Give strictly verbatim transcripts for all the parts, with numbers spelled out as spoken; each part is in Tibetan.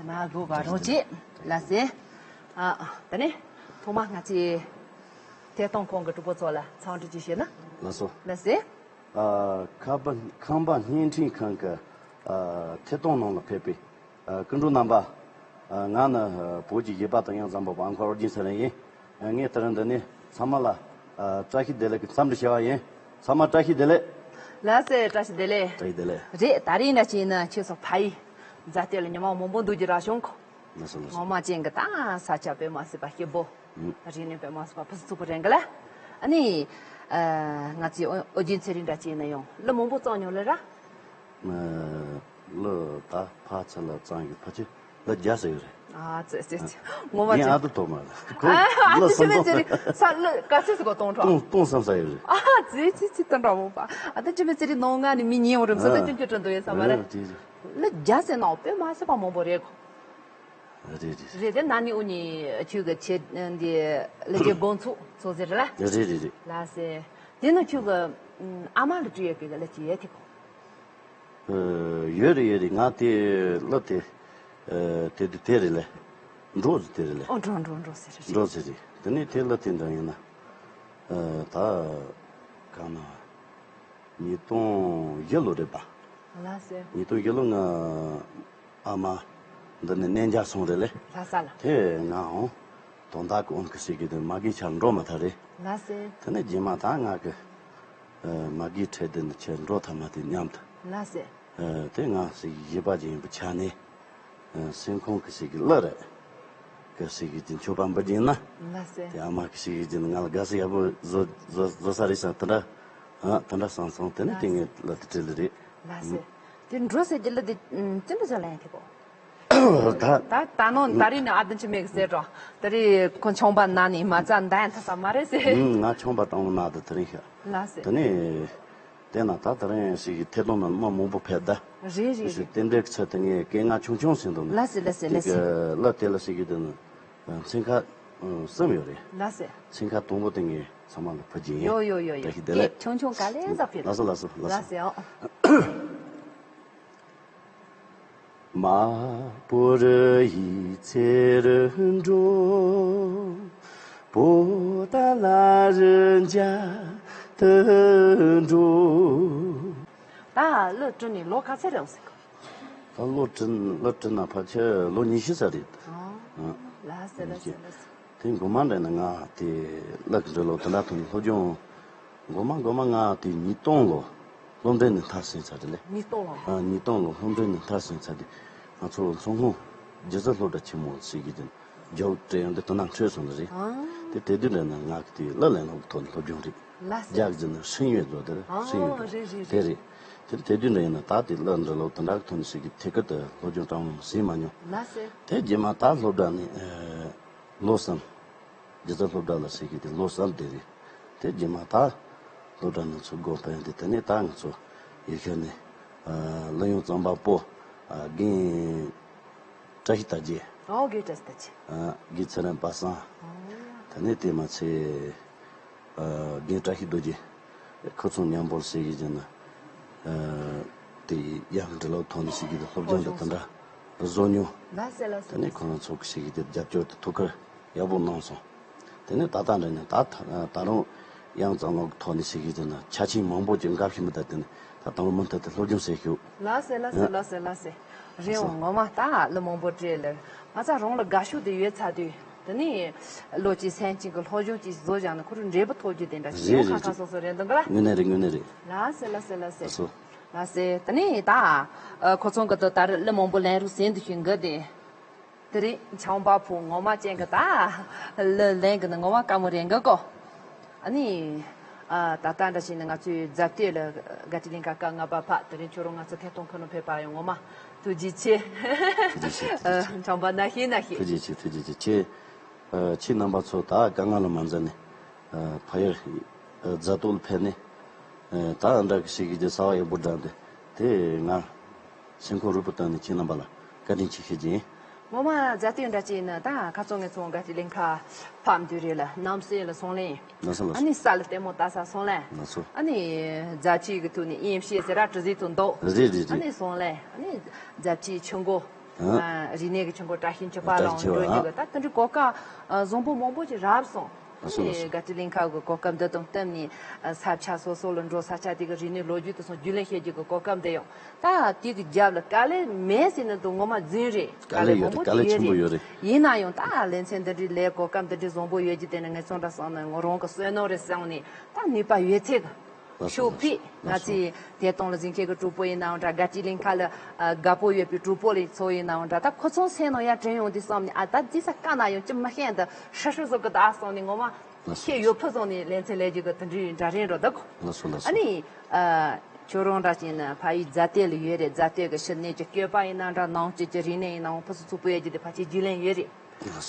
མ་དགོས་པ་རང་བྱེད། ལགས་སེ། ཨ། ད་ནི་ཐོག་མ་ང་ཚོའི་ཐད་གཏོང་ཁང་གི་གྲོགས་པོ་ཚོ་ལ་འཚམས་འདྲི་ཅིག་ཞུས་ན། ལགས་སོ། ལགས་སེ། ཨ། ཁམས་པ་ཁམས་པ་བརྙན་འཕྲིན་ཁང་གི། ཨ། ཐད་གཏོང་ནང་ལ་ཕེབས་པའི། ཨ། སྐུ་མགྲོན་རྣམ་པ། ཨ། ང་ནི། ཨ། བོད་ཀྱི་གཞས་པ་དང་ཡང་བཟང་པོ་པ་ཨ་མཁར་ཨོ་རྒྱན་ཚེ་རིང་ཡིན། ཨ། ངས་དེ་རིང་འདི་ནས་ཚང་མ་ལ། ཨ། བཀྲ་ཤིས་བདེ་ལེགས་ཀྱི་འཚམས་འདྲི་ཞུ་བ་ཡིན། ཚང་མ་བཀྲ་ཤིས་བདེ་ལེགས། ལགས་སེ། བཀྲ་ཤིས་བདེ་ལེགས། བཀྲ་ཤིས་བདེ་ལེགས། རེད། ད་རིང་ན་ཅིག་ནི་ཁྱོད་ཚོ་ཕ་ཡུལ་རྫ་སྟོད་ལ་ཉི་མ་མང་པོ་འདུག་རྒྱུ་ར་བྱུང་གོ། ལགས་སོ་ལགས་སོ། ངོ་མ་ཅན་གྱི་ད་ས་ཆ་དཔེ་མ་སྲིད་པ་སྐྱིད་པོ། ཨུ། རིག་གནས་དཔེ་མ་སྲིད་པ་ཕུན་སུམ་ཚོགས་པོ་རེད་གི་ལ། ཨ་ནི། ཨ། ང་ཚོའི་ཨོ་ཨོ་རྒྱན་ཚེ་རིང་འདྲ་ཅིག་ན་ཡང་གླུ་མང་པོ་བརྩམས་མྱོང་ལ་ར། ཨ། གླུ་ད་ཕར་ཚུར་ལ་བརྩམས་ཡོད། ཕལ་ཆེར་གླུ་བརྒྱ་ཙམ་ཡོད་རེད། ཨ་ཙི་ཙི་ཙི། ངོ་མ་ངས་ཅིག་ཨ་ཏི་ཐོག་མ་རེད། ཁོ་ཨ་གླུ་ཨ་ཙི་སུམ་ཙི་སྟོང་ཙི་རེད། ས་གླུ་ག་ཚོད་ཟིག་གོ་སྟོང་ཕྲག་སྟོང་སྟོང་བསམ་ས་ཡོད་རེད། ཨ་ཙི་ཙི་ཙི། དོན་དག་མོ་པ། ཨ་ད་ཅི་མི་ཙི་རི་ནོ་ང་ནི་མི་ཉན་བ་རེད། ས་ད་ཨ་ཅི་ཅི་ཀྲི་འདུག་ཡོད་ས་མ་རེད། ཨ་ཅི་ཅི། གླུ་བརྒྱ་ཟེར་ནའོ་དཔེ་མ་སྲིད་པ་མང་པོ་རེད་གོ། རེད་རེད། རེད་དེ་ན་ནི་འུ་གཉིས་ཁྱོད་ཀྱི་ཆེད་འདི་གླུ་གཞས་དགོང་ཚོགས་ཚོགས་ཟེར་ལ། རེད་རེད་རེད། ལགས་སེ། དེ་ནི་ཁྱོད་ཀྱི་ཨ་མ་ལ་བྲིས་ཡོད་པའི་གི་གླུ་ཅིག་ཡོད་དེ་གོ། ཨ། ཡོད་རེད་ཡོད་རེད། ང་དེ་གླུ་དེ། ཨ། དེ་དུས་དེ་རེད་ལེ། འགྲོ་ཟེར་དེ་རེད་ལེ། ཨོ་འགྲོ་འགྲོ་འགྲོ་ཟེར་རེད། འགྲོ་ཟེར་རེད། དེ་ནས་དེ་གླུ་དེ་འདྲ་ཡིན་ན། ཨ། ད་གང་ན། ཉིས་སྟོང་བཞི་ལོ་རེད་པ། ལགས་སེ། ཉིས་སྟོང་བཞི་ལོ་ང་ཨ་མ་འདི་ནས་གནས་མཇལ་སོང་རེད་ལེ། ལྷ་ས་ལ། དེ་ང་འོང་། དོན་དག་གི་འོང་གི་ཟེར་གི་དེ་མ་གི་ཆར་འགྲོ་མ་ཐག་རེད། ལགས་སེ། དེ་ནས་རྗེས་མ་ད་ང་གི། ཨ། མ་གི་ཁྲིད་དེ་ནས་ཁྱེད་འགྲོ་ཐབས་མ་དེ་མཉམ་དུ། ལགས་སེ། ཨ། དེ་ང་ཟེར་གི་གཞས་པ་ཅིག་ཡིན་པའི་ཆ་ནས། ཨ། སེམས་ཁོང་གི་ཟེར་གི་གླུ་རེད། གི་ཟེར་གི་དེ་མཆོད་པ་འབུལ་རྒྱུ་ཡིན་ན། ལགས་སེ། དེ་ཨ་མ་གི་ཟེར་གི་དེ་ང་ལ་དགའ་ས་ཡག་པོ་བཟོ་བཟོ་བཟོ་ས་རེད་བསམ་དེ་འདྲ། ཨ། དེ་འདྲ་བསམ་སོང་། དེ་ནས་དེ་ངས་གླུ་དེ་བྲིས་ལེ་རེད། ལགས་སེ། དེ་འགྲོ་ཟེར་གི་གླུ་དེ་ཅི་འདྲ་ཅིག་ལེན་ཐེབས་གོ། ད་ད་ད་ནོ་ད་རིང་ནི་ཨ་དུ་ཆི་མེད་གི་ཟེར་འགྲོ། ད་རེས་ཁོ་ཆོང་པ་ན་ནི་མ་རྩ་འདའ་ཐ་ས་མ་རེད་ཟེར། ང་ཆོང་པ་བཏང་ལ་མ་ད་དེ་རིང་ཤ། ལགས་སེ། དེ་ནས། དེ་ན་ད་དེ་རིང་ཞིག་གི་ཐད་གཏོང་ནང་མི་མང་པོ་ཕེབས་ད། རེད་རེད་རེད། དེ་འདྲའི་ཚད་དེ་ངས་སྐད་ངག་ཆུང་ཆུང་ཟིན་འདུག་ན། ལགས་སེ་ལགས་སེ་ལགས་སེ། གླུ་དེ་ལ་ཞིག་གི་དེ་ནི་ཚན་ཁ་གསུམ་ཡོད་རེད། ལགས་སེ། ཚན་ཁ་དང་པོ་དེ་ངས་ཚང་མ་ལ་ཕུལ་གྱི་ཡིན། ཡོ་ཡོ་ཡོ་ཡོ། བཀྲ་ཤིས་བདེ་ལེགས། སྐད་ཆུང་ཆུང་ག་ལེ་ཟ་ཕེབས། ལགས་སོ་ལགས་སོ་ལགས་སོ། ལགས་སེ་ཨོ། མ་པོ་རི་ཡི་ཚེ་རུ་འགྲོ། པོ་ཏ་ལ་རི་འཇའ་དུ་འགྲོ། ད་གླུ་བྲིས་ནས་ལོ་ག་ཚོད་རེད་ཟེར་གི། ད་གླུ་བྲིས་གླུ་བྲིས་ན་ཕལ་ཆེར་ལོ་ཉི་ཤུ་ཙམ་རེད། ཨ། ལགས་སེ་ལགས་སེ་ལགས་སེ། དེ་མགོ་མ་འདྲ་ན་ང་དེ་གླུ་གི་འབྲི་ཀློག་དེ་འདྲ་ཐོན་སློབ་སྦྱོང་། མགོ་མ་མགོ་མ་ང་དེ་ཉིས་སྟོང་ལོ་སློབ་འབྲིང་ནས་མཐར་སོན་ཚར་དེ་ལས། ཉིས་སྟོང་ལོ། ཨ། ཉིས་སྟོང་ལོ་སློབ་འབྲིང་ནས་མཐར་སོན་ཚར་དེ། ང་ཚོ་མཚོ་སྔོན་སྒྱུ་རྩལ་སློབ་གྲྭ་ཆེན་མོ་ཟེར་གི་དེ་རྒྱ་བོད་སྤྲད་ཡོང་དེ་དོ་སྣང་འཕྲོད་སོང་ནི་རེད། ཨ། དེ་དེ་དུས་འདྲ་ན་ང་གི་དེ་གླུ་ལེན་ལོག་ཐོག་ནས་སློབ་སྦྱོང་རེད། ལགས་སེ། རྒྱ་གི་ནི་ཧྲིན་ཡོད་ཚོ་དེ་རེད། ཨ། ཧྲིན་ཡོད་རེད་རེད། དེ་དེ་དུས་འདྲ་ཡིན་ན་ད་དེ་གླུ་འབྲི་ཀློག་དེ་འདྲ་གི་ཐོག་ནས་ཟེར་གི་ཐད་ཀར་དུ་སློབ་སྦྱོང་དྲང་མོ་ཟིན་མ་མྱོང་། ལགས་སེ། དེ་རྗེས་མ་ད་སློབ་གྲྭ་ནས། ཨ། ལོ་གསུམ། སྒྱུ་རྩལ་སློབ་གྲྭ་ལ་ཟེར་གི་དེ་ལོ་གསུམ་དེ་རེད། དེ་རྗེས་མ་ད་སློབ་གྲྭ་ནས་ཚུར་འགོ་སྤོས་ཏེ་དེ་ནས་ད་ང་ཚོ་ཡུལ་ཤུལ་ནས། ཨ། གླུ་དབྱངས་རྩོམ་པ་པོ། ཨ། རྒན་བཀྲ་ཤིས་རྟགས་བརྒྱད། ཨོ་རྒན་བཀྲ་ཤིས་རྟགས་བརྒྱད། ཨ། རྒན་ཚེ་རིང་པ་སངས། ཨོ། དེ་ནས་དེ་མ་ཚད། ཨ། རྒན་བཀྲ་ཤིས་རྡོ་རྗེ། ཁོ་ཚོ་མཉམ་པོ་ཟེར་གི་ཟེར་ན། ཨ། དེ་ཡང་འབྲི་ཀློག་ཐོག་ནས་ཟེར་གི་དེ་སློབ་སྦྱོང་དེ་དེ་འདྲ་བཟོ་མྱོང་། ལགས་སེ་ལགས་སེ། དེ་ནས་ཁོ་རང་ཚོ་གི་ཟེར་གི་དེ་རྒྱབ་སྐྱོར་དེ་ཐུགས་ཁུར་ཡག་པོ་གནང་སོང་། དེ་ནས་ད་ལྟ་འདྲ་ནས་ད་ད་རུང་དབྱངས་རྩ་ནོར་གི་ཐོག་ནས་ཟེར་གི་དེ་ན་ཆ་ཆེན་མང་པོ་ཅིག་འགའ་ཤས་མི་ད་དེ་ནས་ད་དང་པོ་མུ་མཐུད་དེ་སློབ་སྦྱོང་བྱེད་ཤོག་ལགས་སེ་ལགས་སེ་ལགས་སེ་ལགས་སེ། རེད་འོང་ངོ་མ་ད་གླུ་མང་པོ་བྲིས་ལ་ང་ཚ་རང་ལ་དགའ་ཤོས་དེ་ཡོད་ཚར་དུས། དེ་ནས་བློ་གཅིག་སེམས་གཅིག་གི་སློབ་སྦྱོང་གཅིག་བཟོ་བཞག་ན་ཁོ་རང་འབྲས་བུ་ཐོབ་རྒྱུ་དེ་འདྲ་ཞིག་རེད་ཡོང་ཁ་རེད་ཁ་རེད། སོ་སོ་རེད་འདུག་ག་ལ། དངོས་གནས་རེད་དངོས་གནས་རེད། ལགས་སེ་ལགས་སེ་ལགས་སེ། ལགས་སོ། ལགས་སེ། དེ་ནས་ད་ཨ་ཁོ་ཚོང་གི་དོ་ལྟར་གླུ་མང་པོ་ལེན་རུ་ཟིན་དུ་ཞིག་འགི་དེ། དེ་རིང་ཆང་པ་ཕུ་ངོ་མ་ཅན་གི་ད་གླུ་ལེན་གི་ནི་ངོ་མ་དཀའ་མོ་རེད་འགི་གོ། ཨ་ནི། ཨ། ད་ལྟ་འདྲ་བྱས་ན་ང་ཚོའི་རྫ་སྟོད་ལ་དགའ་སྤྲོའི་གླིང་ག་སྐབས་ལྔ་པ་ཕག་དེ་རིང་ཁྱོད་རང་ང་ཚོ་ཐད་གཏོང་ཁང་ནང་ཕེབས་པ་ཡང་ངོ་མ་ཐུགས་རྗེ་ཆེ། ཐུགས་རྗེ་ཆེ་ཐུགས་རྗེ་ཆེ། ཆང་པ་ན་ཤེས་ན་ཤེས། ཐུགས་རྗེ་ཆེ་ཐུགས་རྗེ་ཆེ། ཁྱེད། ཨ། ཁྱེད་རྣམ་པ་ཚོ་ད་དཀའ་ངལ་ལ་མ་འཛེམས་ནས། ཨ། ཕ་ཡུལ། ཨ། རྫ་སྟོད་ལ་ཕེབས་ནས། ཨ། ད་འདྲ་གི་ཞིག་གི་རྩ་བ་ཡག་པོ་བསྒྲགས་ཏེ། དེ་ང་སེམས་ཁོང་རུས་པ་བཏང་ནས་ཁྱེད་རྣམ་པ་ལ་བཀའ་དྲིན་ཆེ་ཞུ་རྒྱུ་ཡིན། ངོ་མ་རྫ་སྟོད་འདྲ་ཅིག་ནི་ད་ཁ་ཚོ་ངེད་ཚོ་དགའ་སྤྲོའི་གླིང་ག་ཕབ་འདུག་རེད་ལ། གནམ་སྲོས་ལ་སོང་ལེ། ལགས་སོ་ལགས་སོ། ཨ་ནི་ས་ལ་ལྟད་མོ་ལྟ་ས་སོང་ལེ། ལགས་སོ། ཨ་ནི་རྫ་ཆུ་གི་ཐོག་ནས་ཨེམ་ཤེས་ཟེར་ར་གྲུ་ཟིག་ཐོག་འདུག་རེད་རེད་རེད། ཨ་ནི་སོང་ལེ། ཨ་ནི་རྫ་ཆུའི་ཆུ་མགོ། ཨ། རིག་གནས་ཀྱི་ཆུ་འགོ་བཀྲ་ཤིས་ཆུ་བར་ལའང་འགྲོ་རྒྱུ་གི་ད་དེ་འདྲའི་གོ་སྐབས་བཟང་པོ་མང་པོ་ཅིག་རག་སོང་། ཨ་སོ་ལ་སོ། དགའ་སྤྲོ་གླིང་ཁ་གི་གོ་སྐབས་འདི་དང་བསྟུན་ནས་ས་ཆ་སོ་སོ་ལ་འགྲོ། ས་ཆ་དེ་གི་རིག་གནས་ལོ་རྒྱུས་དེ་ཚོ་རྒྱུས་ལོན་བྱེད་རྒྱུ་གི་གོ་སྐབས་འདི་ཡང་ད་དེ་གི་རྒྱབ་ལ་དཀའ་ལས་མེད་ཟེར་ན་དེ་ངོ་མ་རྫུན་རེད། དཀའ་ལས་མང་པོ་ཅིག་ཡོད་རེད། ཡིན་ན་ཡང་ད་ལེ་ཚན་འདི་འདྲའི་ལས་གོ་སྐབས་འདི་འདྲའི་བཟང་པོ་ཡོད་རྒྱུ་དེ་ནི་ངས་ཚོ་འདྲ་བསམ་ན་ངོ་རང་གི་བསོད་ནམས་རེད་བསམ་ནས་ད་ནུས་པ་ཡོད་ཚད་གི་ཤོག་ཕིག་ང་ཚོའི་ཐད་གཏོང་ལ་འཛིན་མཁན་གྱི་གྲོགས་པོ་ཡིན་ནའང་འདྲ། དགའ་སྤྲོ་གླིང་ཁ་ལ་དགའ་པོ་ཡོད་པའི་གྲོགས་པོ་ལ་ཚོ་ཡིན་ནའང་འདྲ། ད་ཁོ་ཚོ་སེམས་ནང་ཡར་དྲན་ཡོང་དུས་བསམ་ནས་ཨ་ད་འདི་ས་དཀའ་ན་ཡང་ཅི་མ་ཤེས་འདི་ཧྲི་ཧྲི་བཟོ་གི་ད་བསམ་ནས་ངོ་མ་ཤེས་ཡོད་ཕུ་བཟོ་ནས་ལེ་ཚན་ལས་རྒྱུ་གི་དེ་འདྲའི་འདྲ་རན་འགྲོ་འདུག་ཨ་ནི་ཁྱོད་རང་འདྲ་ཅན་ནི་ཕ་ཡུལ་རྫ་སྟོད་ལ་ཡོད་རེད། རྫ་སྟོད་ཀྱི་ཕྱི་སྣོད་ཀྱི་སྐྱོད་པ་ཡིན་ནའང་འདྲ། ནང་སྐྱོད་ཀྱི་རིག་གནས་ཡིན་ནའང་ཕུ་སུ་ཚུགས་པོ་ཡོད་རྒྱུ་དེ་ཕལ་ཆེར་རྒྱུས་ལོན་ཡོད་རེད།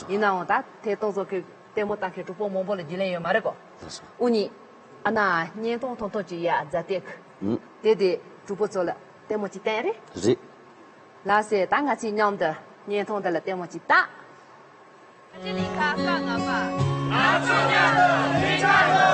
ཡིན་ནའང་ད་ཐད་གཏོང་བཟོ་མཁན་ལྟད་མོ་ལྟ་མཁན་གྲོགས་པོ་མང་པོ་ལ་རྒྱུས་ལོན་ཡོད་མ་རེད་གོ། ཨུ་ནི་ཨ་ན་བརྙན་ཐུང་ཐུང་ཐུང་ཅིག་ཡ་རྫ་སྟོད་ཀྱི་དེ་དེ་གྲོགས་པོ་ཚོ་ལ་ལྟད་མོ་ཅིག་བསྟན་རེད། རེད། ལགས་སེ་ད་ང་ཚོས་མཉམ་དུ་བརྙན་ཐུང་འདི་ལ་ལྟད་མོ་ཅིག་ལྟ། ཨ་ཅེ་ལིང་ཁ་ཀ་ང་པ། ང་ཚོ་མཉམ་དུ་ལིང་ཁ་ཐོ།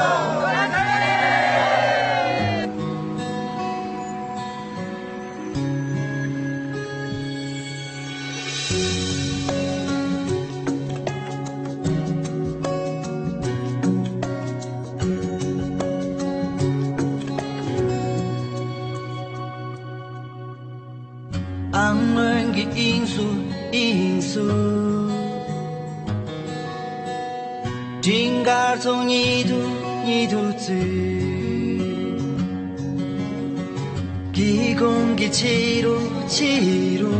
ཨང་སྔོན་གྱི་དབྱིངས་སུ་དབྱིངས་སུ། སྤྲིན་དཀར་ཚོགས་ཉིད་དུ་ཉིད་དུ་བཙུགས། སྒེའུ་ཁུང་གི་ཕྱི་རུ་ཕྱི་རུ།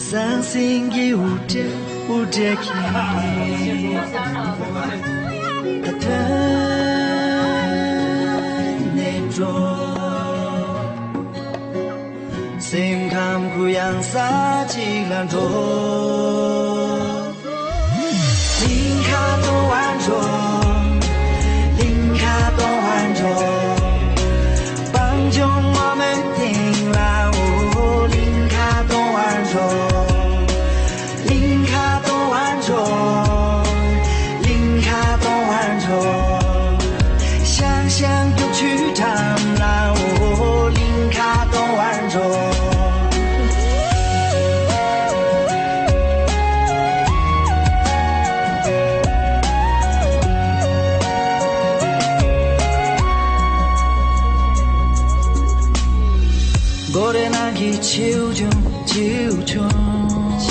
ཟང་ཟིང་གི་འུར་སྒྲ་འུར་སྒྲ་གིས། ད་ཐོན་ནས་འགྲོ། སེམས་ཁམས་གུ་ཡངས་ས་གཅིག་ལ་འགྲོ། གླིང་ཁ་གཏོང་བར་འགྲོ། གླིང་ཁ་གཏོང་བར་འགྲོ། སྤང་ལྗོངས་ངོ་མའི་སྟེང་ལ་འོ། གླིང་ཁ་གཏོང་བར་འགྲོ། གླིང་ཁ་གཏོང་བར་འགྲོ། གླིང་ཁ་གཏོང་བར་འགྲོ། ཤང་ཤང་རྒྱུག་ཆུའི་འགྲམ་ལ་འོ། གླིང་ཁ་གཏོང་བར་འགྲོ། སྒོ་རའི་ནང་གི་མཆེའུ་ཆུང་མཆེའུ་ཆུང་།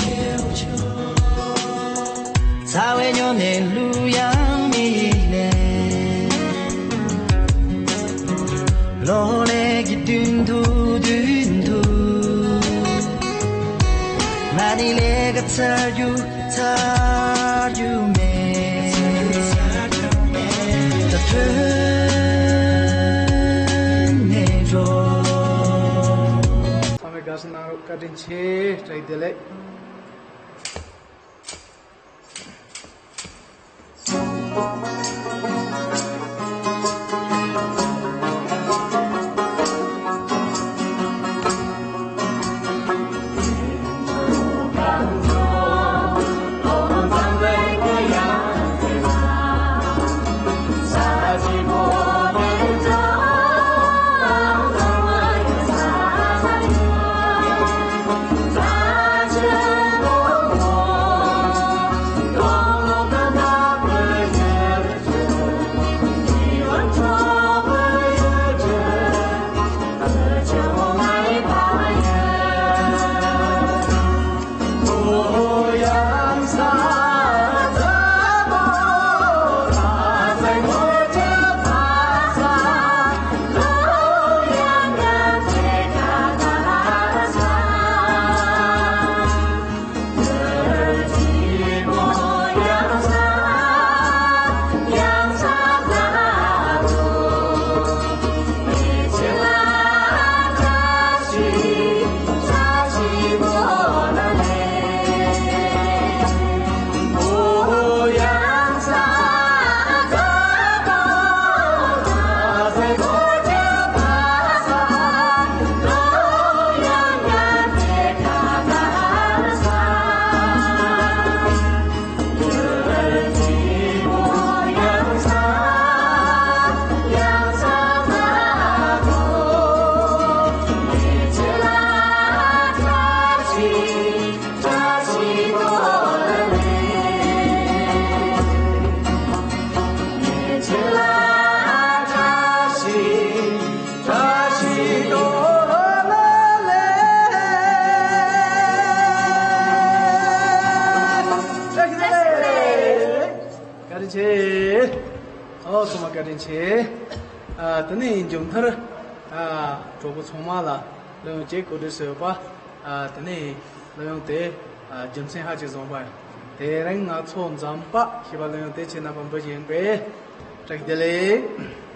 ཚ་བའི་སྨྱོ་ནད་གླུ་དབྱངས་མིག་ནས། གློག་ཀླད་ཀྱི་མདུན་དུ་མདུན་དུ། ང་ནི་ལས་ཀ་ཚར་རྒྱུ་ཚར་རྒྱུ་མེད། ད་ཐོན་ནས་འགྲོ། ཚང་མས་དགའ་བསུ་གནང་རོགས། བཀའ་དྲིན་ཆེ། བཀྲ་ཤིས་བདེ་ལེགས། བྱས། ཨ། དེ་ནས་མཇུག་མཐར། ཨ། གྲོགས་པོ་ཚང་མ་ལ་གླུ་དབྱངས་ཅིག་གོ་སྒྲིག་བྱས་ཡོད་པ། ཨ། དེ་ནས་གླུ་དབྱངས་དེ། ཨ། རྒྱུ་མཚན་ཧ་ཅང་བཟང་པ་ཡིན། དེ་རིང་ང་ཚོ་འཛོམས་པ་ཞེས་པ་གླུ་དབྱངས་དེ་ཁྱེད་རྣམ་པ་འབུལ་གྱི་ཡིན་པས། བཀྲ་ཤིས་བདེ་ལེགས།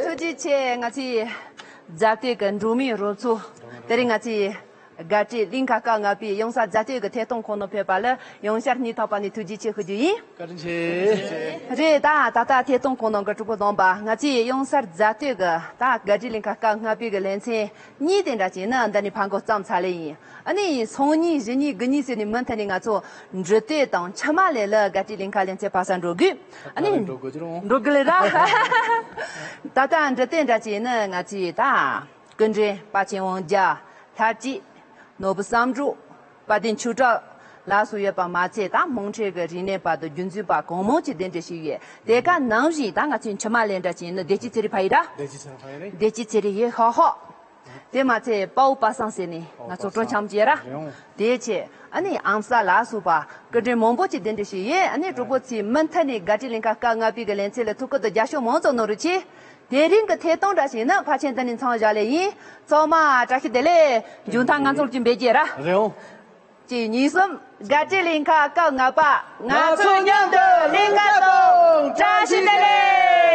ཐུགས་རྗེ་ཆེ། ང་ཚོའི་མཛད་སྒོའི་འགྲོ་མིའི་རོལ་མཚོ། དེ་རིང་ང་ཚོའི་དགའ་སྤྲོའི་གླིང་ག་སྐབས་ལྔ་པའི་ཡང་སར་མཛད་སྒོའི་ཐད་གཏོང་ཁོངས་ནང་ཕེབས་པ་ལ་ཡང་བསྐྱར་སྙིང་ཐག་པ་ནས་ཐུགས་རྗེ་ཆེ་ཞུ་རྒྱུ་ཡིན། བཀའ་དྲིན་ཆེ། རེད། ད་ད་ལྟ་ཐད་གཏོང་ཁོངས་ནང་གི་གྲོགས་པོ་དང་པོ། ང་ཚོའི་ཡང་སར་མཛད་སྒོའི་ད་དགའ་སྤྲོའི་གླིང་ག་སྐབས་ལྔ་པའི་ལེ་ཚན་གཉིས་དེ་འདྲ་ཅིག་ནི་འདི་ནས་ཕར་འགོ་བརྩམས་ཚར་ལེ་ཡིན། ཨ་ནི་སང་ཉིན་གཞེས་ཉིན་དགུ་ཉིན་ཟེར་ནས་མུ་མཐུད་ནས་ང་ཚོ་འབྲི་སྟོད་དང་འཆི་མེད་གླིང་ལ་དགའ་སྤྲོའི་གླིང་ག་ལེ་ཚན་ཕར་ཚུར་འགྲོ་དགོས། ཨ་ནི་འགྲོ་དགོས་ཀྱི་རེད། འགྲོ་དགོས་ལེ་ར། ད་ལྟ་འབྲི་སྟོད་འདྲ་ཅིག་ནི་ང་ཚོའི་ད་སྐུ་མགྲོན་དཔལ་ཆེན་དབང་རྒྱལ། ལྷ་སྐྱིད། ནོར་བུ་བསམ་གྲུབ། དཔལ་ལྡན་ཆོས་གྲགས་ལ་སོགས་ཡོད་པ་མ་ཚད། ད་དམངས་ཁྲོད་ཀྱི་རིག་གནས་པ་དང་རྒྱུན་འཛིན་པ་གང་མང་ཅིག་གདན་འདྲེན་བྱས་ཡོད། དེ་ག་ནང་བཞིན་ད་ང་ཚོའི་འཆི་མེད་གླིང་འདྲ་ཅིག་ནི་བདེ་སྐྱིད་ཚེ་རིང་ཕ་ཡི་ར། བདེ་སྐྱིད་ཚེ་རིང་ཕ་ཡི་རེད། བདེ་སྐྱིད་ཚེ་རིང་ཡོད་ཤག་ཤག་དེ་མ་ཚད་དཔའ་བོ་པ་སངས་ཟེར་ནས་ང་ཚོ་དཔའ་བོ་སྤྲོ་འཆམ་བྱས་ར། རེད། དེ་བྱས་ཨ་ནི་ཨམ་གསར་ལ་སོགས་པ་སྐུ་མགྲོན་མང་པོ་ཅིག་གདན་འདྲེན་བྱས་ཡོད། ཨ་ནི་གྲོགས་པོ་ཚོས་མུ་མཐུད་ནས་དགའ་སྤྲོའི་གླིང་ག་སྐབས་ལྔ་པའི་གི་ལེ་ཚན་ལ་ཐུགས་ཁུར་དང་རྒྱབ་སྐྱོར་མང་ཙམ་གནང་རོགས་གྱིས། དེ་རིང་གི་ཐད་གཏོང་འདྲ་ཞིག་ནི་ཕལ་ཆེར་འདི་ནས་མཚམས་བཞག་ལེ་ཡིན། ཚང་མ་བཀྲ་ཤིས་བདེ་ལེགས། མཇུག་མཐར་ང་ཚོ་ལ་ཅིག་འབོད་རྒྱུ་ར། རེད། གཅིག་གཉིས་གསུམ། དགའ་སྤྲོའི་གླིང་ག་སྐབས་ལྔ་པ། ང་ཚོ་མཉམ་དུ་གླིང་ག་གཏོང་། བཀྲ་ཤིས་བདེ་ལེགས།